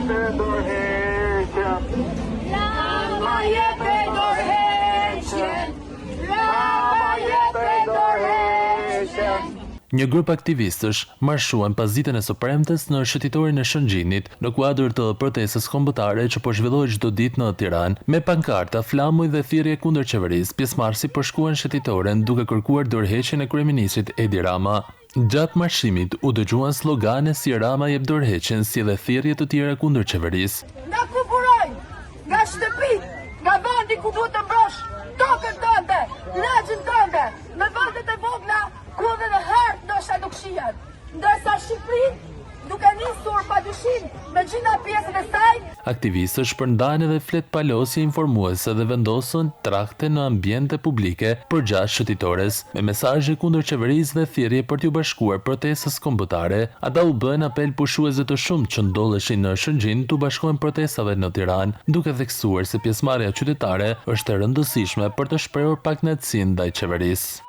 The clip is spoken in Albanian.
jepe dorëheqjen. Rama jepe dorëheqjen. Rama jepe dorëheqjen. Një grup aktivistësh marshuan pasditen e së premtes në shëtitoren e Shëngjinit, në kuadër të protestës kombëtare që po zhvillohet çdo ditë në Tiranë. Me pankarta, flamuj dhe thirrje kundër qeverisë, pjesëmarrësit përshkuan shëtitoren duke kërkuar dorëheqjen e kryeministrit Edi Rama. Gjatë marshimit u dëgjuan slogane si Rama jep dorëheqjen si dhe thirrje të tjera kundër qeverisë. Nga ku burojnë? Nga shtëpitë, nga vendi ku duhet të mbrosh tokën tënde, lagjen tënde, në vendet e vogla ku edhe në hartë ndoshta nuk shihen. Ndërsa Shqipërinë, duke nisur padyshim me gjitha pjesët e saj, Aktivistët shpërndanë edhe fletëpalosje informuese dhe vendosën trakte në ambiente publike përgjatë shëtitores, me mesazhe kundër qeverisë dhe thirrje për t'iu bashkuar protestës kombëtare. Ata u bënë apel pushuesve të shumtë që ndodheshin në Shëngjin t'u bashkohen protestave në Tiranë, duke theksuar se pjesëmarrja qytetare është e rëndësishme për të shprehur pakënaqësinë ndaj qeverisë.